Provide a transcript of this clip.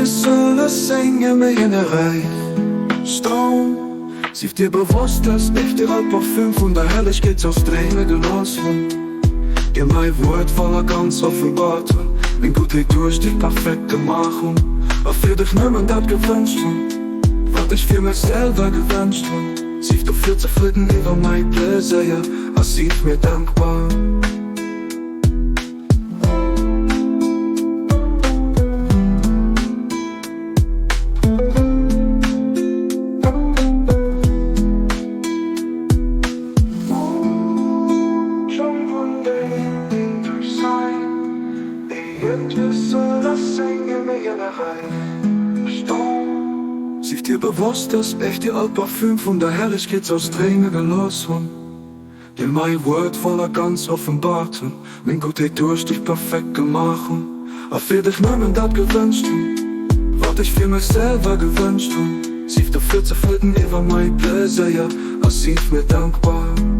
soll ech senge méi ënnerräich Stonn. Sief dir bewosst, dass ech dir all Parfüm vun der Herrlechkeet ausdréine gelooss hunn, dir mäi Wuert voll a ganz offenbart hunn, meng Guttheet duerch dech perfekt gemaach hunn a fir dech nëmmen dat gewënscht hunn, wat ech fir mech selwer gewënscht hunn. Sief dofir zefridden iwwer mäi Pleséier a sief mir dankbar. Sief dir bewosst, dass ech dir all Parfüm vun der Herrlechkeet ausdréine gelooss hunn. Dir mäi Wuert voll a ganz offenbart hunn, meng Guttheet duerch dech perfekt gemaach hunn a fir dech nëmmen dat gewënscht hunn, wat ech fir mech selwer gewënscht hunn. Sief dofir zefridden iwwer mäi Pleséier a sief mir dankbar.